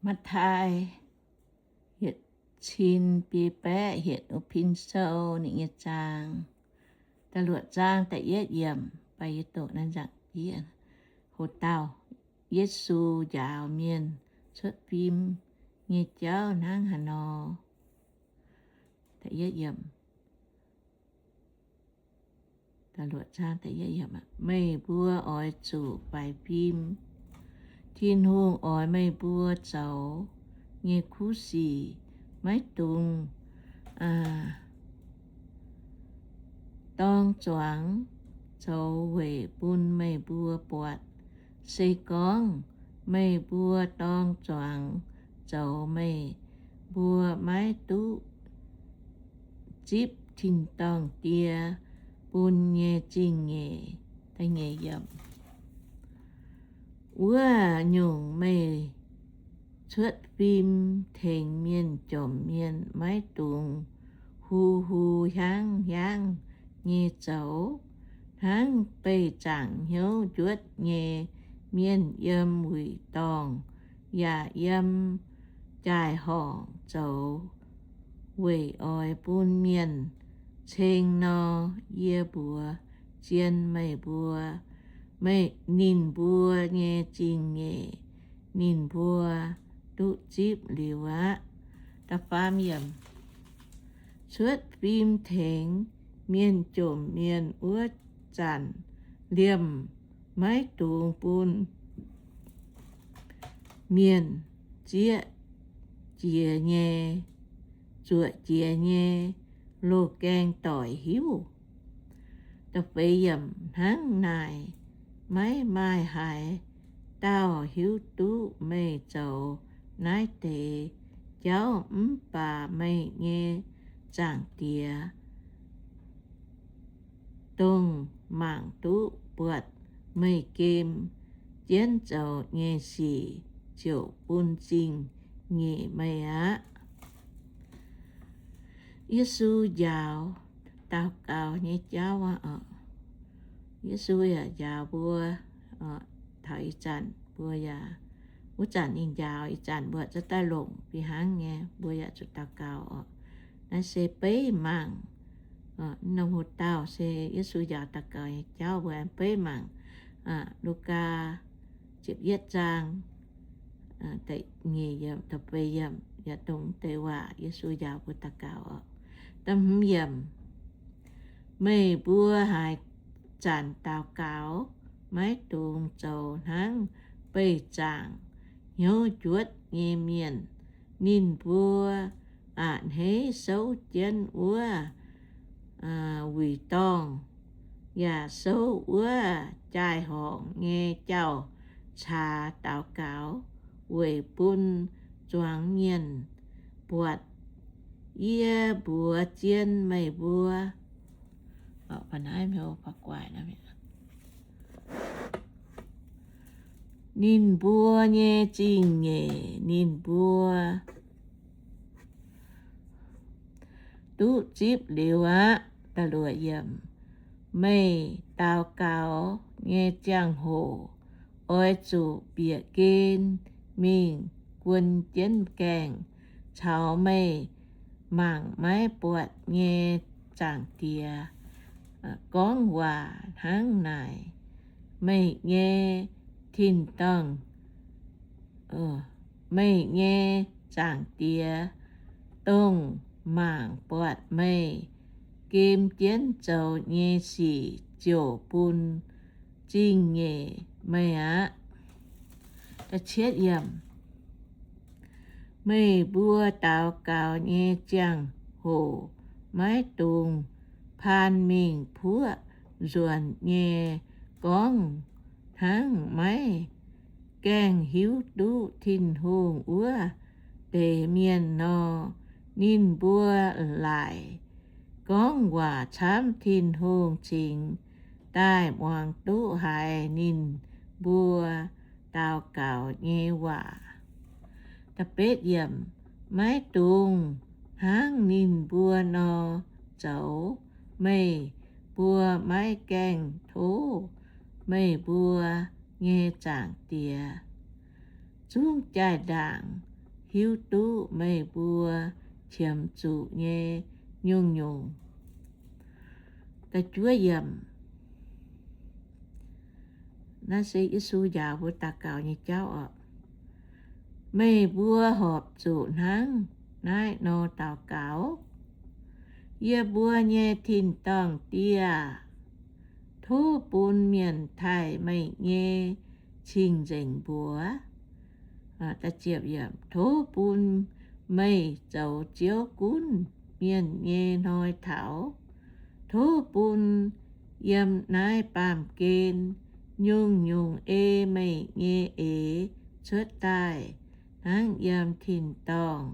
Matv^taai yietc cin biei baeqv hietc wuov Pin Sou ninh nyei zaang, da'luoqc zaang da'yietv yiemc, baac yie doqc naaiv nzangc jiex. Hoc dauh Yesu njaaux mienh cuotv fim nyei jauv hnangv haaix nor. Meih mbuo oix zuqc faix fim. Tin-Hungh oix meih mbuo zoux nyei kuv sic maiv dungx dorng zuangx zoux weic bun meih mbuo buatc. Se gorngv meih mbuo dorng zuangx zoux, meih mbuo maiv duqv zipv tin-dorngh Die bun nyei zingh nyeic. Wuov nyungc, meih cuotv fim tengx mienh jomc mienh maiv dungx hu hu hiaangv hiaangv nyei zoux, hnangv beih zaangc hnyouv njuotv nyei mienh yiem wuic dorngh yaac yiem jaai-horngc zoux, weic oix bun mienh ceng nor. Yie mbuox zien meih mbuo, ninh mbuo nyei zingh nyeic ninh mbuo duqv zipv liuz aqv. Cuotv fim tengx mienh jomc mienh wuov zanc, liemh maiv dungx bun mienh zieqv jiex nyei, zuoqc jiex nyei loz-gaeng doic hiuv. Hnangv naaic, maiv maaih haaix dauh hiuv duqv meih zoux naaiv deix jauv mv baac meih nyei Zaangc Diex, dongh mangc duqv buatc meih gem jienv zoux nyei sic, ziouc bun zingh nyeic meih aqv. Yesu njaaux daux gaux nyei jauv. Yesu yaac njaaux mbuo. Taux ih zanc mbuo yaac, wuov zanc ninh njaaux, ih zanc mbuo zuqc daaih longc fih hnangv nyei, mbuo yaac zuqc daux gaux oc. Naaiv se beiv mangc. Norm hoc-dauh se Yesu njaaux daux gaux nyei jauv, mbuo beiv mangc Lugaa ziepc yietv zaang, da'nyeic yiemc, da'feix yiemc, yaac dongh deix waac Yesu njaaux mbuo daux gaux oc. Da'hmz yiemc, meih mbuo haaix zanc daux gaux, maiv dungx zoux hnangv beih zaangc hnyouv njuotv nyei mienh. Ninh mbuo a'hneiv souv jienv wuov wuic dorngh, yaac souv wuov jaai-horngc nyei jauv-caax daux gaux, weic bun zuangx mienh buatc. Yie mbuox zien meih mbuo, ninh mbuo nyei zingh nyeic ninh mbuo duqv zipv liuz aqv. Meih daux gaux nyei ziangh hoc oix zuqc bieqc gen mingh guon jienv gaengh caux meih mangc maiv buatc nyei Zaangc Diex gorngv waac hnangv naaic. Meih nyei tin-dorngh, meih nyei Zaangc Diex, dongh mangc buatc meih gem jienv zoux nyei sic, ziouc bun zingh nyeic meih aqv. Meih mbuo daux gaux nyei ziangh hoc maiv dungx paan mingh puoqv nzuonx nyei gorngv hnangv maiv gaengh hiuv duqv Tin-Hungh wuov deix mienh nor. Ninh mbuo laaic gorngv waac camv Tin-Hungh cingx daaih muangx duqv haiz ninh mbuo daux gaux nyei waac. Maiv dungx hnangv ninh mbuo nor zoux. Meih mbuo maiv gaengh tov meih mbuo nyei Zaangc Diex zungv jaa-ndaangc hiuv duqv meih mbuo qiemx zuqc nyei nyungc-nyungc. Da'juov yiemc. Naaiv se Yesu njaaux mbuo daux gaux nyei jauv oc. Meih mbuo horpc zuqc hnangv naaiv nor daux gaux: Yie mbuo nyei tin-dorngh Die aah, tov bun mienh taaih meih nyei cing-nzengc mbuox. Tov bun meih zoux Ziouv gunv mienh nyei hnoi taux. Tov bun yiem naaiv baamh gen nyungc-nyungc ei meih nyei eix cuotv daaih, hnangv yiem tin-dorngh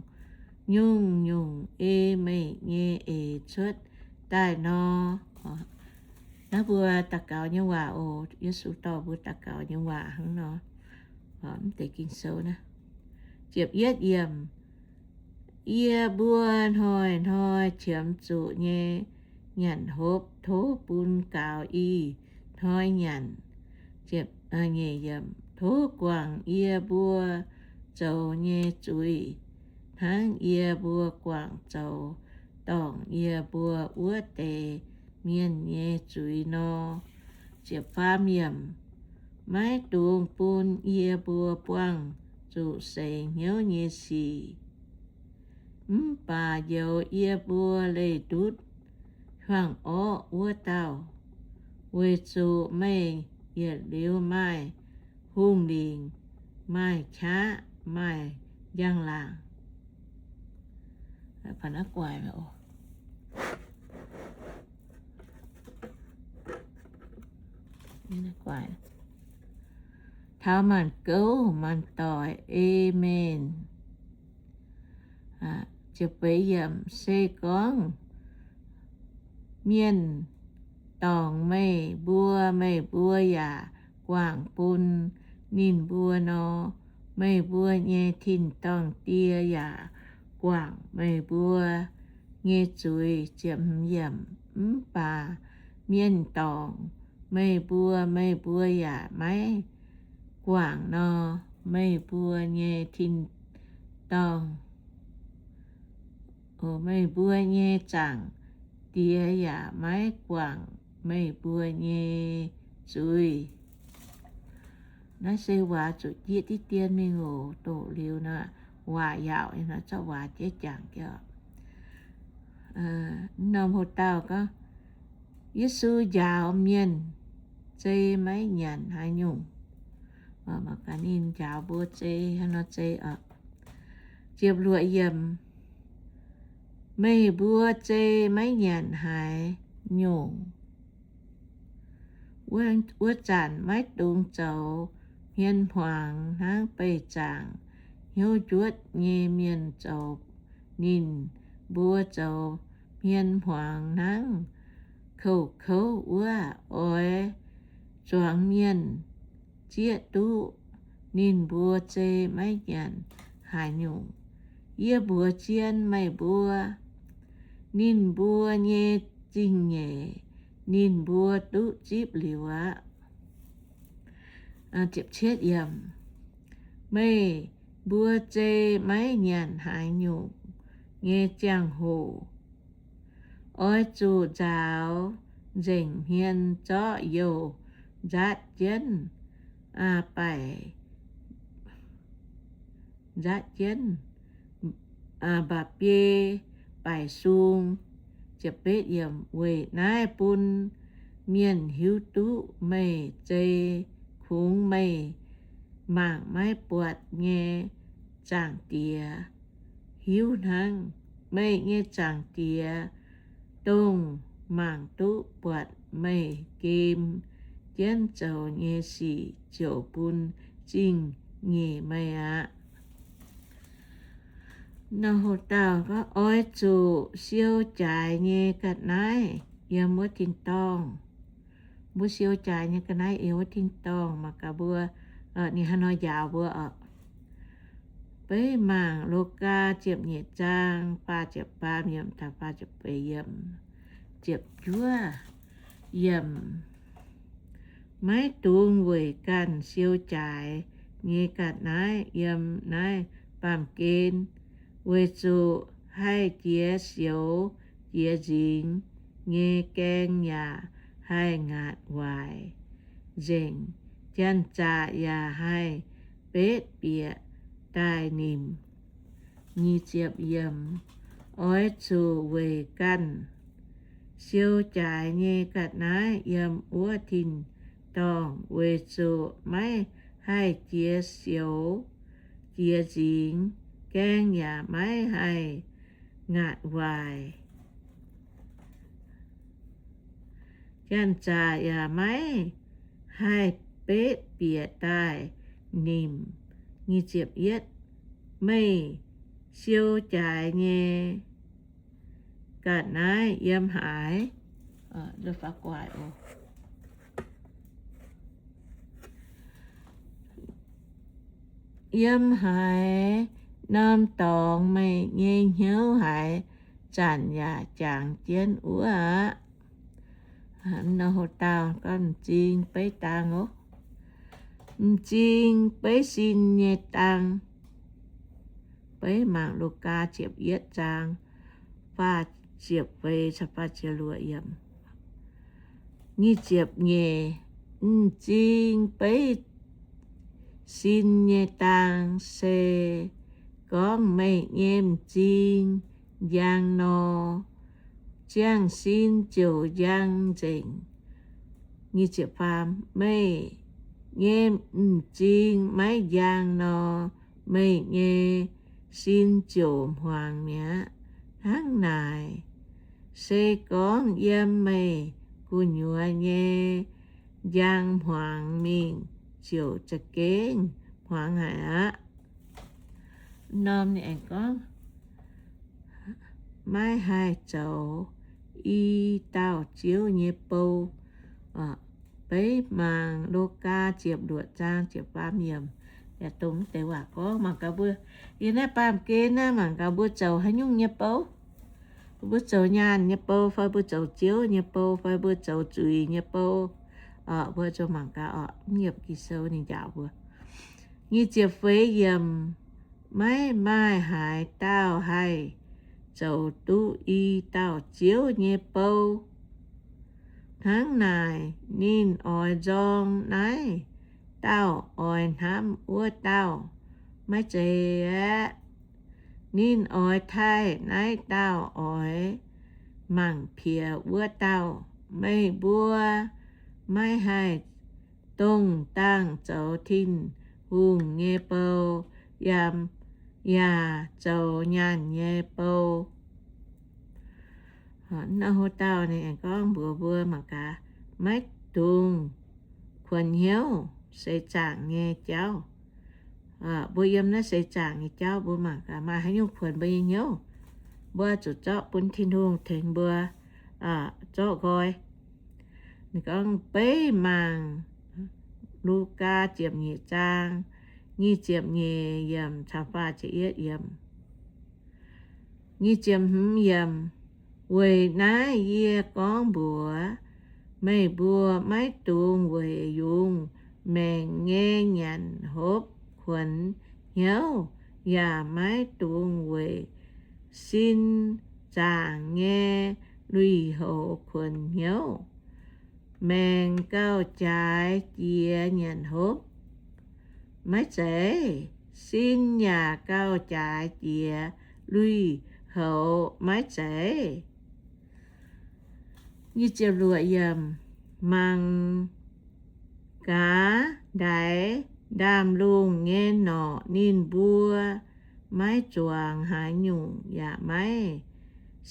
nyungc-nyungc ei meih nyei eix cuotv daaih nor. Naaiv mbuo daux gaux nyei waac oc. Yesu dorh mbuo daux gaux nyei waac hnangv nor. Mv deix Ging-Sou naaiv. Yie mbuo hnoi-hnoi qiemx zuqc nyei nyanc hopv tov bun gaux ih hnoi nyanc. Tov guangc yie mbuo zoux nyei zuiz, hnangv yie mbuo guangc zoux dorngc yie mbuo wuov deix mienh nyei zuiz nor. Maiv dungx bun yie mbuo buangh zuqc seix hnyouv nyei sic, mv baac njoux yie mbuo leih ndutv hiuang orqv wuov dauh, weic zuqc meih yietc liuz maaih hungh lingc, maaih qaqv, maaih njang-laangc. Taux maanc gouv maanc doic. Aamen. Se gorngv mienh dorngc meih mbuo, meih mbuo yaac guangc bun ninh mbuo nor, meih mbuo nyei tin-dorngh Die yaac guangc meih mbuo nyei zuiz. Mv baac mienh dorngc meih mbuo, meih mbuo yaac maiv guangc nor, meih mbuo nyei tin-dorngh, meih mbuo nyei Zaangc Diex yaac maiv guangc meih mbuo nyei zuiz. Naaiv se waac zuqc jieqv diqv dien mingh oc. Doqc liuz nor, waac yaauc nor, zorqv waac jieqv jangx jiex. Norm hlo dauh gorngv, Yesu njaaux mienh zei maiv nyanc haaix nyungc. Ninh njaaux mbuo zei, haaix nor zei oc. Ziepc luoqc yiemc, meih mbuo zei maiv nyanc haaix nyungc. Wuov, wuov zanc maiv dungx zoux hmien hmuangx hnangv beih zaangc hnyouv njuotv nyei mienh zoux. Ninh mbuo zoux hmien hmuangx hnangv kouv-kouv wuov, oix zuangx mienh zieqv duqv ninh mbuo zei maiv nyanc haaix nyungc. Yie mbuox zien meih mbuo, ninh mbuo nyei zingh nyeic ninh mbuo duqv zipv liuz aqv. Meih mbuo zei maiv nyanc haaix nyungc nyei ziangh hoc, oix zuqc nzaaux nzengc hmien zorqv youh nzaatv jienv, aa, baaic, nzaatv jienv, aa, mba'biei baaic sung. Weic naaiv bun mienh hiuv duqv meih zei kungx meih mangc maiv buatc nyei Zaangc Diex hiuv hnangv. Meih nyei Zaangc Diex, dongh mangc duqv buatc meih gem jienv zoux nyei sic, ziouc bun zingh nyeic meih aqv. Nor hlo dauh gorngv, oix zuqc siou jaaix nyei ga'naaiv yiem wuov tin-dorngh. Mbuo siou jaaix nyei ga'naaiv yiem wuov tin-dorngh mangc gaax mbuo, ninh haaix nor njaaux mbuo oc. Beiv mangc Lugaa ziepc nyeic zaang faah ziepc faam yiemc taux faah ziepc feix yiemc. Ziepc juov yiemc, maiv dungx weic ganh siou jaaix nyei ga'naaiv yiem naaiv baamh gen, weic zuqc haih jiex sioux jiex nzingx nyei gaeng yaac haih ngaatc waaic nzengc, janx-zaqc yaac haih betv bieqc daaih nimc. Oix zuqc weic ganh siou jaaix nyei ga'naaiv yiem wuov tin-dorngh, weic zuqc maiv haih jiex sioux jiex nzingx, gaeng yaac maiv haih ngaatc waaic, janx-zaqc yaac maiv haih betv bieqc daaih nimc. Meih siou jaaix nyei ga'naaiv yiem haaix? Yiem haaix norm dorngx meih nyei hnyouv haaix zanc yaac jangx jienv wuov aqv. Nor haaix dauh gorngv m'zing beiv dang oc. M'zing beiv sin nyei dang. Beiv mangc Lugaa ziepc yietv zaang faah ziepc feix caux faah ziepc luoqc yiemc. Nyic ziepc nyeic, m'zing beiv sin nyei dang se gorngv meih nyei m'zing njang nor, ziangh sin ziouc njang nzengc. Meih nyei m'zing maiv njang nor, meih nyei sin ziouc hmuangx mi'aqv. Hnangv naaic, se gorngv yiem meih gu'nyuoz nyei njang hmuangx mingh ziouc za'gengh hmuangx haic aqv. Norm ninh aengx gorngv, maiv haih zoux i dauh Ziouv nyei bou. Beiv mangc Lugaa ziepc luoqc zaang ziepc faam yiemc. Yaac dongh deix waac gorngv mangc gaax mbuo, yiem naaiv baamh gen naaiv mangc gaax mbuo zoux haaix nyungc nyei bou. Mbuo zoux nyaanh nyei bou fai mbuo zoux Ziouv nyei bou fai mbuo zoux zuiz nyei bou, mbuo zuqc mangc gaax oc. Mv yiemc Ging-Sou ninh njaaux mbuo. Nyic ziepc feix yiemc, maiv maaih haaix dauh haih zoux duqv i dauh Ziouv nyei bou. Hnangv naaic, ninh oix nzorng naaiv dauh oix hnamv wuov dauh, maiv zeiz aeqv, ninh oix taaih naaiv dauh oix mangc piex wuov dauh. Meih mbuo maiv haih dongh dangh zoux Tin-Hungh nyei bou, yaac, yaac zoux nyaanh nyei bou. Nor haaix dauh ninh aengx gorngv mbuox mbuo mangc gaax, maiv dungx kuonx hnyouv seix zaangc nyei jauv. Mbuo yiem naaiv seix zaangc nyei jauv mbuo mangc gaax maaih haaix nyungc kuonx mbuo nyei hnyouv. Mbuo zuqc zorqv bun Tin-Hungh tengx mbuo zorqv nqoi. Ninh gorngv beiv mangc Lugaa ziepc nyeic zaang nyic ziepc nyeic yiemc caux faah ziepc yietv yiemc. Nyic ziepc hmz yiemc. Weic naaiv yie gorngv mbuox meih mbuo, maiv dungx weic yungz maengc nyei nyanc hopv kuonx hnyouv, yaac maiv dungx weic sin zaangc nyei lui-houx kuonx hnyouv. Maengc gauh jaaix jiex nyanc hopv, maiv zeiz? Sin yaac gauh jaaix jiex lui-houx, maiv zeiz? Mangc gaax ndaix ndaamv-lungh nyei norqc, ninh mbuo maiv zuangx haaix nyungc yaac maiv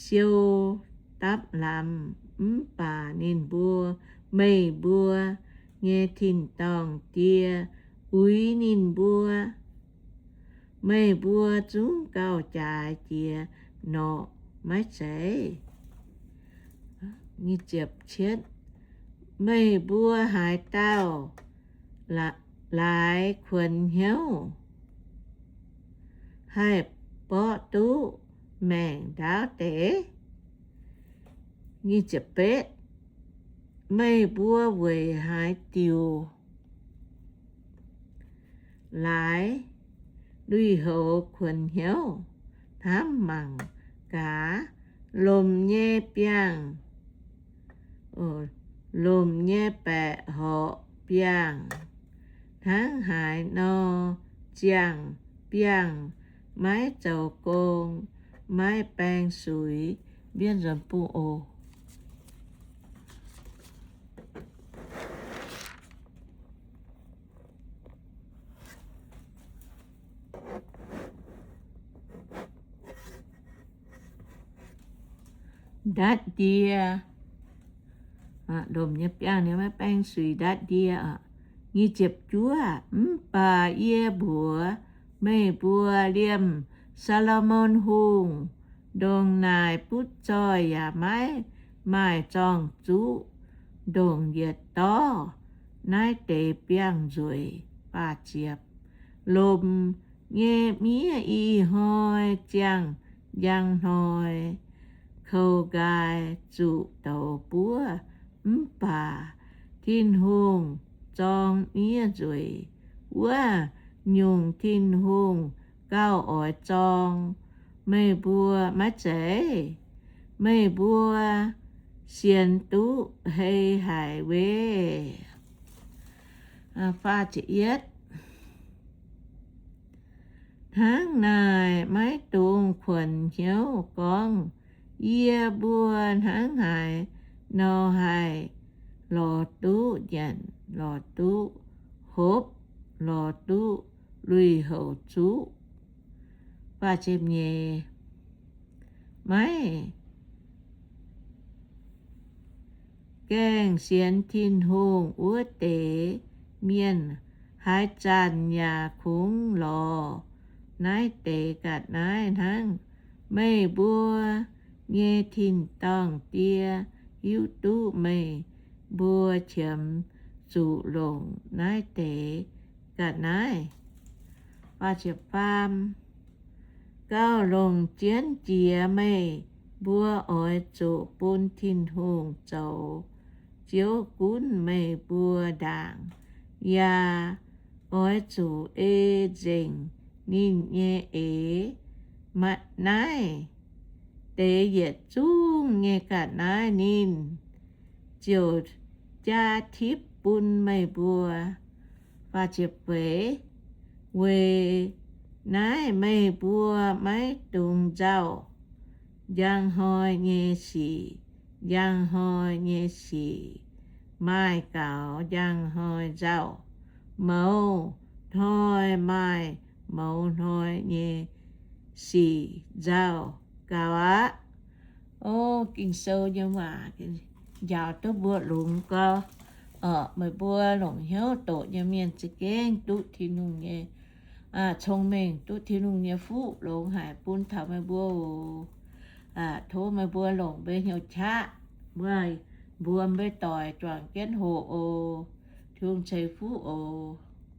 siou dapv lamz, mv baac ninh mbuo, meih mbuo nyei tin-dorngh Die uix ninh mbuo. Meih mbuo zungv gauh jaaix jiex norqc, maiv zeiz? Meih mbuo haaix dauh laaix kuonx hnyouv haih borqv duqv maengc ndaauv deix? Meih mbuo weic haaix diuc laaix lui-houx kuonx hnyouv hnamv mangc gaax, lomc nyei biangh, lomc nyei baeqc horqc biangh, hnangv haaix nor ziangh biangh maiv zoux gong, maiv baeng suix. Mbienv nzuonx bung oc. Ndatv ndie, lomc nyei biangh ninh maiv baeng suix, ndatv ndie. Nyic ziepc juov, mv baac yie mbuox meih mbuo, liemh Saa^lo^morn Hungh ndongc naaic butv zoih yaac maiv maaih zorng-zuqv ndongc yietc dorv naaiv deix biangh nzueic. Lomc nyei miev ih hnoi ziangh njang hnoi, koux nqaaix zuqc douz buov, mv baac Tin-Hungh zorng miev nzueic. Wuov nyungc Tin-Hungh gauh oix zorng meih mbuo maiv zeiz? Meih mbuo sienx duqv hei haic weih. Hnangv naaic maiv dungx kuonx hnyouv gorngv, yie mbuo hnangv haaix nor haih lorz duqv nyanc, lorz duqv hopv, lorz duqv lui-houx zuqv. Maiv gaengh sienx Tin-Hungh wuov deix mienh, haaix zanc yaac kungx lorz naaiv deix ga'naaiv hnangv. Meih mbuo nyei tin-dorngh Die hiuv duqv meih mbuo qiemx zuqc longc naaiv deix ga'naaiv. Gauh longc jienv jiex meih mbuo oix zuqc bun Tin-Hungh zoux Ziouv gunv meih mbuo ndaangc, yaac oix zuqc ei nzengc ninh nyei eix. Naaiv deix yietc zungv nyei ga'naaiv ninh ziouc jaa tipv bun meih mbuo. Weic naaiv meih mbuo maiv dungx nzauh njang hnoi nyei sic njang hnoi nyei sic, maaih gaux njang hnoi nzauh, mouz hnoi maaih mouz hnoi nyei sic nzauh gaux aqv. O, Ging-Sou nyei waac njaaux duqv mbuo longx gau. Meih mbuo longc hnyouv doqc nyei mienh za'gengh duqv Tin-Hungh nyei cong-mengh, duqv Tin-Hungh nyei fuqv longx haic bun taux meih mbuo oc. Tov meih mbuo longc mbuo hnyouv qaqv, mbuo, mbuo mbuo doic juangc jienv hoqc oc. Tin-Hungh ceix fuqv oc.